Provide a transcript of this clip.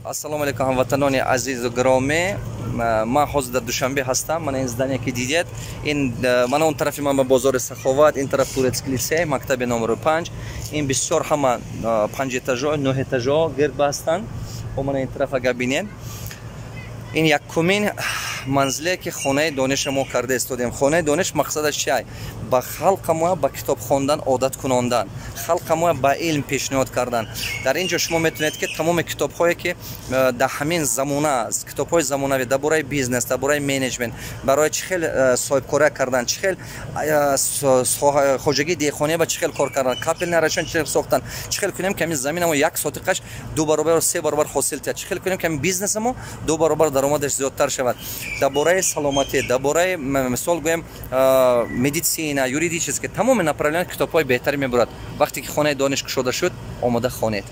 Ассалому алайкум, ҳамватанони азизу гиромӣ. Ман ҳозир дар Душанбе ҳастам. Мана ин здание, ки дидед, ин мана он тарафи ман ба бозори Саховат, ин тараф турецкий лицей, мактаби номери 5. Ин бисёр ҳама панҷ этажо, нӯҳ этажо гирд ҳастанд. О, мана ин тараф агар бинед, ин якумин манзиле, ки Хонаи дониша мо карда истодем. Хонаи дониш мақсадаш чиай? Ба халқа моя ба китоб хондан одат кунондан, халқа моя ба илм пешниҳод кардан. Дар ин ҷо шумо метавонед, ки тамоми китобҳое, ки дар ҳамин замона аст, китобҳои замонавӣ дар бораи бизнес, дар бораи менеҷмент, барои чӣ хел соҳибкория кардан, чӣ хел хоҷагии деҳқония ба чӣ хел кор кардан, капельный орошение чӣ хел сохтан, чӣ хел кунем, ки ҳамин заминамо як сотиқаш ду баробар, се баробар ҳосил тиҳад, чӣ хел кунем, ки ҳамин бизнесамо ду баробар даромадаш зиёдтар шавад, дар бораи саломатӣ, дар бораи, мисол гӯем, медицина, юридический, тамоми направление китобҳои беҳтаре мебурад. Вақте ки Хонаи дониш кушода шуд, омода хонед.